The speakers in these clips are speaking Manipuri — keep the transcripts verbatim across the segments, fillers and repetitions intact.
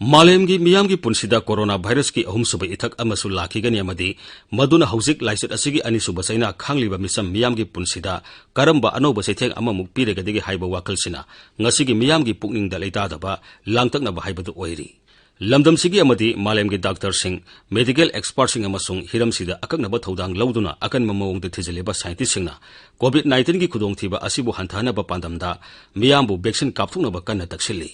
ꯃꯥꯂꯦꯝꯒꯤ ꯃꯤꯌꯥꯝꯒꯤ ꯄꯨꯟꯁꯤꯗ corona virusꯀꯤ ꯑꯍꯨꯝꯁꯨꯕ ꯏꯊꯛ ꯑꯃꯁꯨ ꯂꯥꯛꯈꯤꯒꯅꯤ ꯑꯃꯗꯤ ꯃꯗꯨꯅ ꯍꯧꯖꯤꯛ ꯂꯥꯏꯆꯠ ꯑꯁꯤꯒꯤ ꯑꯅꯤꯁꯨꯕ ꯆꯩꯅꯥ ꯈꯥꯡꯂꯤꯕ ꯃꯤꯆꯝ ꯃꯤꯌꯥꯝꯒꯤ ꯄꯨꯟꯁꯤꯗ ꯀꯔꯝꯕ ꯑꯅꯧꯕ ꯆꯩꯊꯦꯡ ꯑꯃꯃꯨꯛ ꯄꯤꯔꯒꯗꯒꯦ ꯍꯥꯏꯕ ꯋꯥꯈꯜꯁꯤꯅ ꯉꯁꯤꯒꯤ ꯃꯤꯌꯥꯝꯒꯤ ꯄꯨꯛꯅꯤꯡꯗ ꯂꯩꯇꯥꯗꯕ ꯂꯥꯡꯇꯛꯅꯕ ꯍꯥꯏꯕꯗꯨ ꯑꯣꯏꯔꯤ꯫ ꯂꯝꯗꯝꯁꯤꯒꯤ ꯑꯃꯗꯤ ꯃꯥꯂꯦꯝꯒꯤ doctorꯁꯤꯡ, medical expertꯁꯤꯡ ꯑꯃꯁꯨꯡ ꯍꯤꯔꯝꯁꯤꯗ ꯑꯀꯛꯅꯕ ꯊꯧꯗꯥꯡ ꯂꯧꯗꯨꯅ ꯑꯀꯟꯕ ꯃꯑꯣꯡꯗ ꯊꯤꯖꯤꯜꯂꯤꯕ scientistꯁꯤꯡꯅ COVID nineteenꯒꯤ ꯈꯨꯗꯣꯡꯊꯤꯕ ꯑꯁꯤꯕꯨ ꯍꯟꯊꯍꯟꯅꯕ ꯄꯥꯟꯗꯝꯗ ꯃꯤꯌꯥꯝꯕꯨ vaccine ꯀꯥꯞꯊꯣꯛꯅꯕ ꯀꯟꯅ ꯇꯛꯁꯤꯜꯂꯤ꯫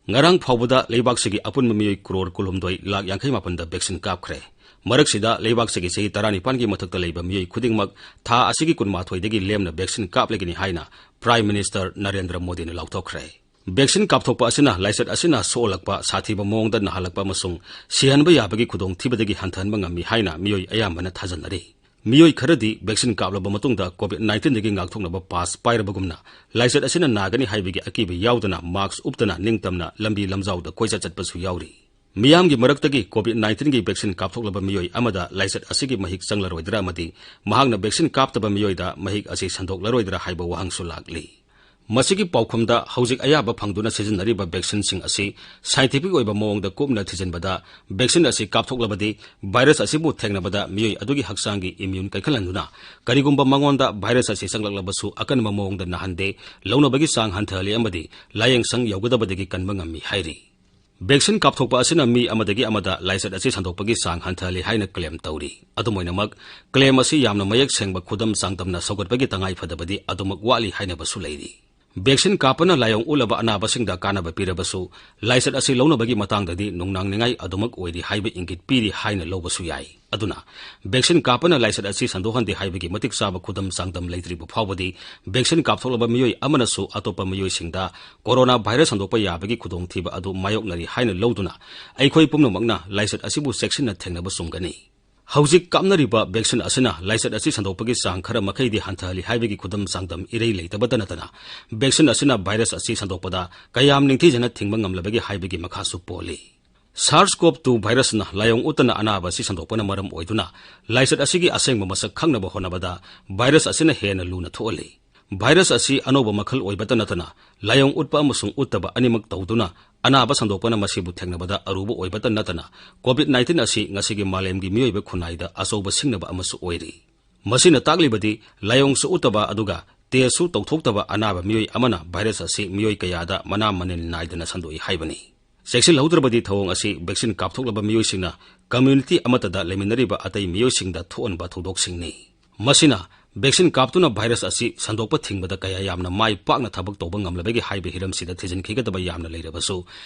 ꯉꯔꯥꯡ ꯐꯥꯎꯕꯗ ꯂꯩꯕꯥꯛꯁꯤꯒꯤ ꯑꯄꯨꯟꯕ ꯃꯤꯑꯣꯏ crore ꯀꯨꯟꯍꯨꯝꯗꯣꯏ ꯂꯥꯈ ꯌꯥꯡꯈꯩ ꯃꯥꯄꯟꯗ vaccine ꯀꯥꯞꯈ꯭ꯔꯦ꯫ ꯃꯔꯛꯁꯤꯗ ꯂꯩꯕꯥꯛꯁꯤꯒꯤ ꯆꯍꯤ ꯇꯔꯥꯅꯤꯄꯥꯟꯒꯤ ꯃꯊꯛꯇ ꯂꯩꯕ ꯃꯤꯑꯣꯏ ꯈꯨꯗꯤꯡꯃꯛ ꯊꯥ ꯑꯁꯤꯒꯤ ꯀꯨꯟꯃꯥꯊꯣꯏꯗꯒꯤ ꯂꯦꯝꯅ vaccine ꯀꯥꯞꯂꯒꯅꯤ ꯍꯥꯏꯅ Prime Minister ꯅꯔꯦꯟꯗ꯭ꯔ ꯃꯣꯗꯤꯅ ꯂꯥꯎꯊꯣꯛꯈ꯭ꯔꯦ꯫ Vaccine ꯀꯥꯞꯊꯣꯛꯄ ꯑꯁꯤꯅ ꯂꯥꯏꯆꯠ ꯑꯁꯤꯅ ꯁꯣꯛꯍꯜꯂꯛꯄ, ꯁꯥꯊꯤꯕ ꯃꯑꯣꯡꯗ ꯅꯥꯍꯜꯂꯛꯄ ꯑꯃꯁꯨꯡ ꯁꯤꯍꯟꯕ ꯌꯥꯕꯒꯤ ꯈꯨꯗꯣꯡꯊꯤꯕꯗꯒꯤ ꯍꯟꯊꯍꯟꯕ ꯉꯝꯃꯤ ꯍꯥꯏꯅ ꯃꯤꯑꯣꯏ ꯑꯌꯥꯝꯕꯅ ꯊꯥꯖꯅꯔꯤ꯫ ꯃꯤꯑꯣꯏ ꯈꯔꯗꯤ vaccine ꯀꯥꯞꯂꯕ ꯃꯇꯨꯡꯗ COVID nineteenꯗꯒꯤ ꯉꯥꯛꯊꯣꯛꯅꯕ pass ꯄꯥꯏꯔꯕꯒꯨꯝꯅ ꯂꯥꯏꯆꯠ ꯑꯁꯤꯅ ꯅꯥꯒꯅꯤ ꯍꯥꯏꯕꯒꯤ ꯑꯀꯤꯕ ꯌꯥꯎꯗꯅ mask ꯎꯞꯇꯅ ꯅꯤꯡꯇꯝꯅ ꯂꯝꯕꯤ ꯂꯝꯖꯥꯎꯗ ꯀꯣꯏꯆꯠ ꯆꯠꯄꯁꯨ ꯌꯥꯎꯔꯤ꯫ ꯃꯤꯌꯥꯝꯒꯤ ꯃꯔꯛꯇꯒꯤ COVID nineteenꯒꯤ vaccine ꯀꯥꯞꯊꯣꯛꯂꯕ ꯃꯤꯑꯣꯏ ꯑꯃꯗ ꯂꯥꯏꯆꯠ ꯑꯁꯤꯒꯤ ꯃꯍꯤꯛ ꯆꯪꯂꯔꯣꯏꯗ꯭ꯔꯥ ꯑꯃꯗꯤ ꯃꯍꯥꯛꯅ vaccine ꯀꯥꯞꯇꯕ ꯃꯤꯑꯣꯏꯗ ꯃꯍꯤꯛ ꯑꯁꯤ ꯁꯟꯗꯣꯛꯂꯔꯣꯏꯗ꯭ꯔꯥ ꯍꯥꯏꯕ ꯋꯥꯍꯪꯁꯨ ꯂꯥꯛꯂꯤ꯫ ꯃꯁꯤꯒꯤ ꯄꯥꯎꯈꯨꯝꯗ ꯍꯧꯖꯤꯛ ꯑꯌꯥꯕ ꯐꯪꯗꯨꯅ ꯁꯤꯖꯤꯟꯅꯔꯤꯕ vaccineꯁꯤꯡ ꯑꯁꯤ scientific ꯑꯣꯏꯕ ꯃꯑꯣꯡꯗ ꯀꯨꯞꯅ ꯊꯤꯖꯤꯟꯕꯗ vaccine ꯑꯁꯤ ꯀꯥꯞꯊꯣꯛꯂꯕꯗꯤ virus ꯑꯁꯤꯕꯨ ꯊꯦꯡꯅꯕꯗ ꯃꯤꯑꯣꯏ ꯑꯗꯨꯒꯤ ꯍꯛꯆꯥꯡꯒꯤ immune ꯀꯟꯈꯠꯍꯟꯗꯨꯅ ꯀꯔꯤꯒꯨꯝꯕ ꯃꯉꯣꯟꯗ virus ꯑꯁꯤ ꯆꯪꯂꯛꯂꯕꯁꯨ ꯑꯀꯟꯕ ꯃꯑꯣꯡꯗ ꯅꯥꯍꯟꯗꯦ, ꯂꯧꯅꯕꯒꯤ ꯆꯥꯡ ꯍꯟꯊꯍꯜꯂꯤ ꯑꯃꯗꯤ ꯂꯥꯌꯦꯡꯁꯪ ꯌꯧꯒꯗꯕꯗꯒꯤ ꯀꯟꯕ ꯉꯝꯃꯤ ꯍꯥꯏꯔꯤ꯫ Vaccine ꯀꯥꯞꯊꯣꯛꯄ ꯑꯁꯤꯅ ꯃꯤ ꯑꯃꯗꯒꯤ ꯑꯃꯗ ꯂꯥꯏꯆꯠ ꯑꯁꯤ ꯁꯟꯗꯣꯛꯄꯒꯤ ꯆꯥꯡ ꯍꯟꯊꯍꯜꯂꯤ ꯍꯥꯏꯅ claim ꯇꯧꯔꯤ꯫ ꯑꯗꯨꯝ ꯑꯣꯏꯅꯃꯛ, claim ꯑꯁꯤ ꯌꯥꯝꯅ ꯃꯌꯦꯛ ꯁꯦꯡꯕ ꯈꯨꯗꯝ ꯆꯥꯡꯗꯝꯅ ꯁꯧꯒꯠꯄꯒꯤ ꯇꯉꯥꯏ ꯐꯗꯕꯗꯤ ꯑꯗꯨꯃꯛ ꯋꯥꯠꯂꯤ ꯍꯥꯏꯅꯕꯁꯨ ꯂꯩꯔꯤ꯫ Vaccine ꯀꯥꯞꯄꯅ ꯂꯥꯏꯑꯣꯡ ꯎꯠꯂꯕ ꯑꯅꯥꯕꯁꯤꯡꯗ ꯀꯥꯟꯅꯕ ꯄꯤꯔꯕꯁꯨ, ꯂꯥꯏꯆꯠ ꯑꯁꯤ ꯂꯧꯅꯕꯒꯤ ꯃꯇꯥꯡꯗꯗꯤ ꯅꯨꯡꯅꯥꯡꯅꯤꯡꯉꯥꯏ ꯑꯗꯨꯃꯛ ꯑꯣꯏꯔꯤ ꯍꯥꯏꯕ ꯏꯪꯒꯤꯠ ꯄꯤꯔꯤ ꯍꯥꯏꯅ ꯂꯧꯕꯁꯨ ꯌꯥꯏ꯫ ꯑꯗꯨꯅ, vaccine ꯀꯥꯞꯄꯅ ꯂꯥꯏꯆꯠ ꯑꯁꯤ ꯁꯟꯗꯣꯛꯍꯟꯗꯦ ꯍꯥꯏꯕꯒꯤ ꯃꯇꯤꯛ ꯆꯥꯕ ꯈꯨꯗꯝ ꯆꯥꯡꯗꯝ ꯂꯩꯇ꯭ꯔꯤꯕ ꯐꯥꯎꯕꯗꯤ, vaccine ꯀꯥꯞꯊꯣꯛꯂꯕ ꯃꯤꯑꯣꯏ ꯑꯃꯅꯁꯨ ꯑꯇꯣꯞꯄ ꯃꯤꯑꯣꯏꯁꯤꯡꯗ corona virus ꯁꯟꯗꯣꯛꯄ ꯌꯥꯕꯒꯤ ꯈꯨꯗꯣꯡꯊꯤꯕ ꯑꯗꯨ ꯃꯥꯌꯣꯛꯅꯔꯤ ꯍꯥꯏꯅ ꯂꯧꯗꯨꯅ, ꯑꯩꯈꯣꯏ ꯄꯨꯝꯅꯃꯛꯅ ꯂꯥꯏꯆꯠ ꯑꯁꯤꯕꯨ ꯆꯦꯛꯁꯤꯟꯅ ꯊꯦꯡꯅꯕ ꯆꯨꯝꯒꯅꯤ꯫ ꯍꯧꯖꯤꯛ ꯀꯥꯞꯅꯔꯤꯕ vaccine ꯑꯁꯤꯅ ꯂꯥꯏꯆꯠ ꯑꯁꯤ ꯁꯟꯗꯣꯛꯄꯒꯤ ꯆꯥꯡ ꯈꯔ ꯃꯈꯩꯗꯤ ꯍꯟꯊꯍꯜꯂꯤ ꯍꯥꯏꯕꯒꯤ ꯈꯨꯗꯝ ꯆꯥꯡꯗꯝ ꯏꯔꯩ ꯂꯩꯇꯕꯇ ꯅꯠꯇꯅ, vaccine ꯑꯁꯤꯅ virus ꯑꯁꯤ ꯁꯟꯗꯣꯛꯄꯗ ꯀꯌꯥꯝ ꯅꯤꯡꯊꯤꯖꯅ ꯊꯤꯡꯕ ꯉꯝꯂꯕꯒꯦ ꯍꯥꯏꯕꯒꯤ ꯃꯈꯥꯁꯨ ꯄꯣꯜꯂꯤ꯫ SARS-CoV-two virus-ꯅ ꯂꯥꯏꯑꯣꯡ ꯎꯠꯇꯅ ꯑꯅꯥꯕ ꯑꯁꯤ ꯁꯟꯗꯣꯛꯄꯅ ꯃꯔꯝ ꯑꯣꯏꯗꯨꯅ ꯂꯥꯏꯆꯠ ꯑꯁꯤꯒꯤ ꯑꯁꯦꯡꯕ ꯃꯁꯛ ꯈꯪꯅꯕ ꯍꯣꯠꯅꯕꯗ virus ꯑꯁꯤꯅ ꯍꯦꯟꯅ ꯂꯨꯅ ꯊꯣꯛꯍꯜꯂꯤ꯫ Virus ꯑꯁꯤ ꯑꯅꯧꯕ ꯃꯈꯜ ꯑꯣꯏꯕꯇ ꯅꯠꯇꯅ ꯂꯥꯏꯑꯣꯡ ꯎꯠꯄ ꯑꯃꯁꯨꯡ ꯎꯠꯇꯕ ꯑꯅꯤꯃꯛ ꯇꯧꯗꯨꯅ ꯑꯅꯥꯕ ꯁꯟꯗꯣꯛꯄꯅ ꯃꯁꯤꯕꯨ ꯊꯦꯡꯅꯕꯗ ꯑꯔꯨꯕ ꯑꯣꯏꯕꯇ ꯅꯠꯇꯅ COVID nineteen ꯑꯁꯤ ꯉꯁꯤꯒꯤ ꯃꯥꯂꯦꯝꯒꯤ ꯃꯤꯑꯣꯏꯕ ꯈꯨꯟꯅꯥꯏꯗ ꯑꯆꯧꯕ ꯁꯤꯡꯅꯕ ꯑꯃꯁꯨ ꯑꯣꯏꯔꯤ꯫ ꯃꯁꯤꯅ ꯇꯥꯛꯂꯤꯕꯗꯤ ꯂꯥꯏꯑꯣꯡꯁꯨ ꯎꯠꯇꯕ ꯑꯗꯨꯒ ꯇꯦꯁꯁꯨ ꯇꯧꯊꯣꯛꯇꯕ ꯑꯅꯥꯕ ꯃꯤꯑꯣꯏ ꯑꯃꯅ ꯚꯥꯏꯔꯁ ꯑꯁꯤ ꯃꯤꯑꯣꯏ ꯀꯌꯥꯗ ꯃꯅꯥ ꯃꯅꯤꯜ ꯅꯥꯏꯗꯅ ꯁꯟꯗꯣꯛꯏ ꯍꯥꯏꯕꯅꯤ꯫ ꯆꯦꯛꯁꯤꯜꯍꯧꯗ꯭ꯔꯕꯗꯤ ꯊꯧꯑꯣꯡ ꯑꯁꯤ ꯚꯦꯛꯁꯤꯟ ꯀꯥꯞꯊꯣꯛꯂꯕ ꯃꯤꯑꯣꯏꯁꯤꯡꯅ ꯀꯝꯌꯨꯅꯤꯇꯤ ꯑꯃꯠꯇꯗ ꯂꯩꯃꯤꯟꯅꯔꯤꯕ ꯑꯇꯩ ꯃꯤꯑꯣꯏꯁꯤꯡꯗ ꯊꯣꯛꯍꯟꯕ ꯊꯧꯗꯣꯛꯁꯤꯡꯅꯤ꯫ ꯃꯁꯤꯅ ꯚꯦꯛꯁꯤꯟ ꯀꯥꯞꯇꯨꯅ ꯚꯥꯏꯔꯁ ꯑꯁꯤ ꯁꯟꯗꯣꯛꯄ ꯊꯤꯡꯕꯗ ꯀꯌꯥ ꯌꯥꯝꯅ ꯃꯥꯏ ꯄꯥꯛꯅ ꯊꯕꯛ ꯇꯧꯕ ꯉꯝꯂꯕꯒꯦ ꯍꯥꯏꯕ ꯍꯤꯔꯝꯁꯤꯗ ꯊꯤꯖꯤꯟꯈꯤꯒꯗꯕ ꯌꯥꯝꯅ ꯂꯩꯔꯕꯁꯨ,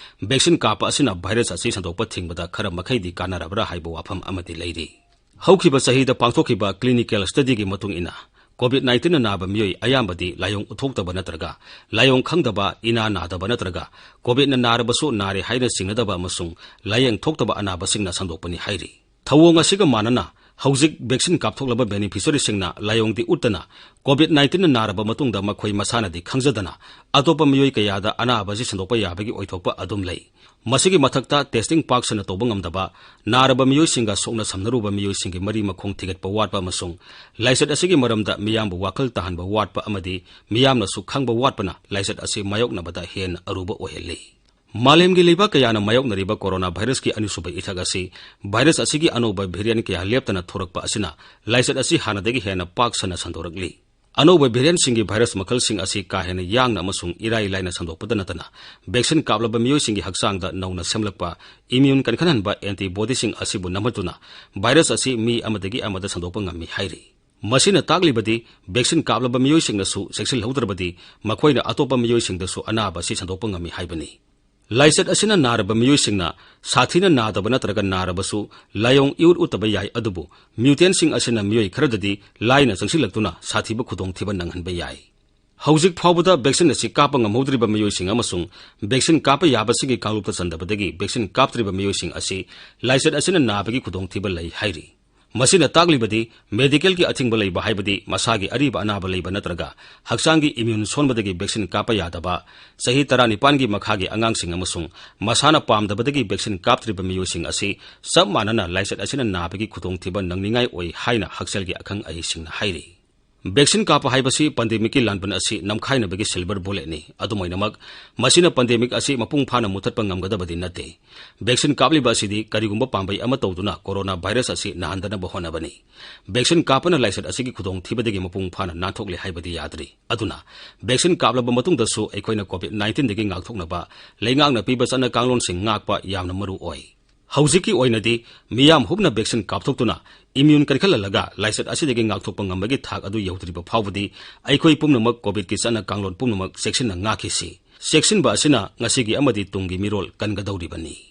ꯚꯦꯛꯁꯤꯟ ꯀꯥꯞꯄ ꯑꯁꯤꯅ ꯚꯥꯏꯔꯁ ꯑꯁꯤ ꯁꯟꯗꯣꯛꯄ ꯊꯤꯡꯕꯗ ꯈꯔ ꯃꯈꯩꯗꯤ ꯀꯥꯟꯅꯔꯕ꯭ꯔꯥ ꯍꯥꯏꯕ ꯋꯥꯐꯝ ꯑꯃꯗꯤ ꯂꯩꯔꯤ꯫ ꯍꯧꯈꯤꯕ ꯆꯍꯤꯗ ꯄꯥꯡꯊꯣꯛꯈꯤꯕ clinical studyꯒꯤ ꯃꯇꯨꯡ ꯏꯟꯅ, COVID nineteen ꯅꯥꯕ ꯃꯤꯑꯣꯏ ꯑꯌꯥꯝꯕꯗꯤ ꯂꯥꯏꯑꯣꯡ ꯎꯠꯊꯣꯛꯇꯕ ꯅꯠꯇ꯭ꯔꯒ ꯂꯥꯏꯑꯣꯡ ꯈꯪꯗꯕ, ꯏꯅꯥ ꯅꯥꯗꯕ ꯅꯠꯇ꯭ꯔꯒ COVIDꯅ ꯅꯥꯔꯕꯁꯨ ꯅꯥꯔꯦ ꯍꯥꯏꯅ ꯆꯤꯡꯅꯗꯕ ꯑꯃꯁꯨꯡ ꯂꯥꯏꯌꯦꯡ ꯊꯣꯛꯇꯕ ꯑꯅꯥꯕꯁꯤꯡꯅ ꯁꯟꯗꯣꯛꯄꯅꯤ ꯍꯥꯏꯔꯤ꯫ ꯊꯧꯑꯣꯡ ꯑꯁꯤꯒ ꯃꯥꯟꯅꯅ, ꯍꯧꯖꯤꯛ ꯚꯦꯛꯁꯤꯟ ꯀꯥꯞꯊꯣꯛꯂꯕ ꯕꯦꯅꯤꯐꯤꯁꯔꯤꯁꯤꯡꯅ ꯂꯥꯏꯑꯣꯡꯗꯤ ꯎꯠꯇꯅ COVID nineteenꯅ ꯅꯥꯔꯕ ꯃꯇꯨꯡꯗ ꯃꯈꯣꯏ ꯃꯁꯥꯅꯗꯤ ꯈꯪꯖꯗꯅ ꯑꯇꯣꯞꯄ ꯃꯤꯑꯣꯏ ꯀꯌꯥꯗ ꯑꯅꯥꯕ ꯑꯁꯤ ꯁꯟꯗꯣꯛꯄ ꯌꯥꯕꯒꯤ ꯑꯣꯏꯊꯣꯛꯄ ꯑꯗꯨꯝ ꯂꯩ꯫ ꯃꯁꯤꯒꯤ ꯃꯊꯛꯇ, testing ꯄꯥꯛ ꯁꯟꯅ ꯇꯧꯕ ꯉꯝꯗꯕ, ꯅꯥꯔꯕ ꯃꯤꯑꯣꯏꯁꯤꯡꯒ ꯁꯣꯛꯅ ꯁꯝꯅꯔꯨꯕ ꯃꯤꯑꯣꯏꯁꯤꯡꯒꯤ ꯃꯔꯤ ꯃꯈꯣꯡ ꯊꯤꯒꯠꯄ ꯋꯥꯠꯄ ꯑꯃꯁꯨꯡ ꯂꯥꯏꯆꯠ ꯑꯁꯤꯒꯤ ꯃꯔꯝꯗ ꯃꯤꯌꯥꯝꯕꯨ ꯋꯥꯈꯜ ꯇꯥꯍꯟꯕ ꯋꯥꯠꯄ ꯑꯃꯗꯤ ꯃꯤꯌꯥꯝꯅꯁꯨ ꯈꯪꯕ ꯋꯥꯠꯄꯅ ꯂꯥꯏꯆꯠ ꯑꯁꯤ ꯃꯥꯌꯣꯛꯅꯕꯗ ꯍꯦꯟꯅ ꯑꯔꯨꯕ ꯑꯣꯏꯍꯜꯂꯤ꯫ ꯃꯥꯂꯦꯝꯒꯤ ꯂꯩꯕꯥꯛ ꯀꯌꯥꯅ ꯃꯥꯌꯣꯛꯅꯔꯤꯕ ꯀꯣꯔꯣꯅꯥ ꯚꯥꯏꯔꯁꯀꯤ ꯑꯅꯤꯁꯨꯕ ꯏꯊꯛ ꯑꯁꯤ ꯚꯥꯏꯔꯁ ꯑꯁꯤꯒꯤ ꯑꯅꯧꯕ variant ꯀꯌꯥ ꯂꯦꯞꯇꯅ ꯊꯣꯔꯛꯄ ꯑꯁꯤꯅ ꯂꯥꯏꯆꯠ ꯑꯁꯤ ꯍꯥꯟꯅꯗꯒꯤ ꯍꯦꯟꯅ ꯄꯥꯛ ꯁꯟꯅ ꯁꯟꯗꯣꯔꯛꯂꯤ꯫ ꯑꯅꯧꯕ variantꯁꯤꯡꯒꯤ ꯚꯥꯏꯔꯁ ꯃꯈꯜꯁꯤꯡ ꯑꯁꯤ ꯀꯥ ꯍꯦꯟꯅ ꯌꯥꯡꯅ ꯑꯃꯁꯨꯡ ꯏꯔꯥꯏ ꯂꯥꯏꯅ ꯁꯟꯗꯣꯛꯄꯗ ꯅꯠꯇꯅ, ꯚꯦꯛꯁꯤꯟ ꯀꯥꯞꯂꯕ ꯃꯤꯑꯣꯏꯁꯤꯡꯒꯤ ꯍꯛꯆꯥꯡꯗ ꯅꯧꯅ ꯁꯦꯝꯂꯛꯄ immune ꯀꯟꯈꯠꯍꯟꯕ antibody ꯁꯤꯡ ꯑꯁꯤꯕꯨ ꯅꯝꯍꯟꯗꯨꯅ ꯚꯥꯏꯔꯁ ꯑꯁꯤ ꯃꯤ ꯑꯃꯗꯒꯤ ꯑꯃꯗ ꯁꯟꯗꯣꯛꯄ ꯉꯝꯃꯤ ꯍꯥꯏꯔꯤ꯫ ꯃꯁꯤꯅ ꯇꯥꯛꯂꯤꯕꯗꯤ ꯚꯦꯛꯁꯤꯟ ꯀꯥꯞꯂꯕ ꯃꯤꯑꯣꯏꯁꯤꯡꯅꯁꯨ ꯆꯦꯛꯁꯤꯜꯍꯧꯗ꯭ꯔꯕꯗꯤ ꯃꯈꯣꯏꯅ ꯑꯇꯣꯞꯄ ꯃꯤꯑꯣꯏꯁꯤꯡꯗꯁꯨ ꯑꯅꯥꯕ ꯑꯁꯤ ꯁꯟꯗꯣꯛꯄ ꯉꯝꯃꯤ ꯍꯥꯏꯕꯅꯤ꯫ ꯂꯥꯏꯆꯠ ꯑꯁꯤꯅ ꯅꯥꯔꯕ ꯃꯤꯑꯣꯏꯁꯤꯡꯅ ꯁꯥꯊꯤꯅ ꯅꯥꯗꯕ ꯅꯠꯇ꯭ꯔꯒ ꯅꯥꯔꯕꯁꯨ ꯂꯥꯏꯑꯣꯡ ꯏꯎꯠ ꯎꯠꯇꯕ ꯌꯥꯏ, ꯑꯗꯨꯕꯨ mutantꯁꯤꯡ ꯑꯁꯤꯅ ꯃꯤꯑꯣꯏ ꯈꯔꯗꯗꯤ ꯂꯥꯏꯅ ꯆꯪꯁꯤꯜꯂꯛꯇꯨꯅ ꯁꯥꯊꯤꯕ ꯈꯨꯗꯣꯡꯊꯤꯕ ꯅꯪꯍꯟꯕ ꯌꯥꯏ꯫ ꯍꯧꯖꯤꯛ ꯐꯥꯎꯕꯗ ꯚꯦꯛꯁꯤꯟ ꯑꯁꯤ ꯀꯥꯞꯄ ꯉꯝꯍꯧꯗ꯭ꯔꯤꯕ ꯃꯤꯑꯣꯏꯁꯤꯡ ꯑꯃꯁꯨꯡ ꯚꯦꯛꯁꯤꯟ ꯀꯥꯞꯄ ꯌꯥꯕꯁꯤꯡꯒꯤ ꯀꯥꯡꯂꯨꯞꯇ ꯆꯟꯗꯕꯗꯒꯤ ꯚꯦꯛꯁꯤꯟ ꯀꯥꯞꯇ꯭ꯔꯤꯕ ꯃꯤꯑꯣꯏꯁꯤꯡ ꯑꯁꯤ ꯂꯥꯏꯆꯠ ꯑꯁꯤꯅ ꯅꯥꯕꯒꯤ ꯈꯨꯗꯣꯡꯊꯤꯕ ꯂꯩ ꯍꯥꯏꯔꯤ꯫ ꯃꯁꯤꯅ ꯇꯥꯛꯂꯤꯕꯗꯤ medicalꯒꯤ ꯑꯊꯤꯡꯕ ꯂꯩꯕ ꯍꯥꯏꯕꯗꯤ ꯃꯁꯥꯒꯤ ꯑꯔꯤꯕ ꯑꯅꯥꯕ ꯂꯩꯕ ꯅꯠꯇ꯭ꯔꯒ ꯍꯛꯆꯥꯡꯒꯤ immune ꯁꯣꯟꯕꯗꯒꯤ ꯚꯦꯛꯁꯤꯟ ꯀꯥꯞꯄ ꯌꯥꯗꯕ, ꯆꯍꯤ ꯇꯔꯥꯅꯤꯄꯥꯟꯒꯤ ꯃꯈꯥꯒꯤ ꯑꯉꯥꯡꯁꯤꯡ ꯑꯃꯁꯨꯡ ꯃꯁꯥꯅ ꯄꯥꯝꯗꯕꯗꯒꯤ ꯚꯦꯛꯁꯤꯟ ꯀꯥꯞꯇ꯭ꯔꯤꯕ ꯃꯤꯑꯣꯏꯁꯤꯡ ꯑꯁꯤ ꯆꯞ ꯃꯥꯟꯅꯅ ꯂꯥꯏꯆꯠ ꯑꯁꯤꯅ ꯅꯥꯕꯒꯤ ꯈꯨꯗꯣꯡꯊꯤꯕ ꯅꯪꯅꯤꯡꯉꯥꯏ ꯑꯣꯏ ꯍꯥꯏꯅ ꯍꯛꯁꯦꯜꯒꯤ ꯑꯈꯪ ꯑꯍꯩꯁꯤꯡꯅ ꯍꯥꯏꯔꯤ꯫ Vaccine ꯀꯥꯞꯄ ꯍꯥꯏꯕꯁꯤ pandemicꯀꯤ ꯂꯥꯟꯕꯟ ꯑꯁꯤ ꯅꯝꯈꯥꯏꯅꯕꯒꯤ silver bulletꯅꯤ꯫ ꯑꯗꯨꯝ ꯑꯣꯏꯅꯃꯛ, ꯃꯁꯤꯅ pandemic ꯑꯁꯤ ꯃꯄꯨꯡ ꯐꯥꯅ ꯃꯨꯊꯠꯄ ꯉꯝꯒꯗꯕꯗꯤ ꯅꯠꯇꯦ꯫ Vaccine ꯀꯥꯞꯂꯤꯕ ꯑꯁꯤꯗꯤ ꯀꯔꯤꯒꯨꯝꯕ ꯄꯥꯝꯕꯩ ꯑꯃ ꯇꯧꯗꯨꯅ corona virus ꯑꯁꯤ ꯅꯥꯍꯟꯗꯅꯕ ꯍꯣꯠꯅꯕꯅꯤ꯫ Vaccine ꯀꯥꯞꯄꯅ ꯂꯥꯏꯆꯠ ꯑꯁꯤꯒꯤ ꯈꯨꯗꯣꯡꯊꯤꯕꯗꯒꯤ ꯃꯄꯨꯡ ꯐꯥꯅ ꯅꯥꯟꯊꯣꯛꯂꯦ ꯍꯥꯏꯕꯗꯤ ꯌꯥꯗ꯭ꯔꯤ꯫ ꯑꯗꯨꯅ, vaccine ꯀꯥꯞꯂꯕ ꯃꯇꯨꯡꯗꯁꯨ ꯑꯩꯈꯣꯏꯅ COVID nineteenꯗꯒꯤ ꯉꯥꯛꯊꯣꯛꯅꯕ ꯂꯩꯉꯥꯛꯅ ꯄꯤꯕ ꯆꯠꯅ ꯀꯥꯡꯂꯣꯟꯁꯤꯡ ꯉꯥꯛꯄ ꯌꯥꯝꯅ ꯃꯔꯨ ꯑꯣꯏ꯫ ꯍꯧꯖꯤꯛꯀꯤ ꯑꯣꯏꯅꯗꯤ ꯃꯤꯌꯥꯝ ꯍꯨꯞꯅ vaccine ꯀꯥꯞꯊꯣꯛꯇꯨꯅ immune ꯀꯟꯈꯠꯍꯜꯂꯒ ꯂꯥꯏꯆꯠ ꯑꯁꯤꯗꯒꯤ ꯉꯥꯛꯊꯣꯛꯄ ꯉꯝꯕꯒꯤ ꯊꯥꯛ ꯑꯗꯨ ꯌꯧꯗ꯭ꯔꯤꯕ ꯐꯥꯎꯕꯗꯤ ꯑꯩꯈꯣꯏ ꯄꯨꯝꯅꯃꯛ COVIDꯀꯤ ꯆꯠꯅ ꯀꯥꯡꯂꯣꯟ ꯄꯨꯝꯅꯃꯛ ꯆꯦꯛꯁꯤꯟꯅ ꯉꯥꯛꯈꯤꯁꯤ꯫ ꯆꯦꯛꯁꯤꯟꯕ ꯑꯁꯤꯅ ꯉꯁꯤꯒꯤ ꯑꯃꯗꯤ ꯇꯨꯡꯒꯤ ꯃꯤꯔꯣꯜ ꯀꯟꯒꯗꯧꯔꯤꯕꯅꯤ꯫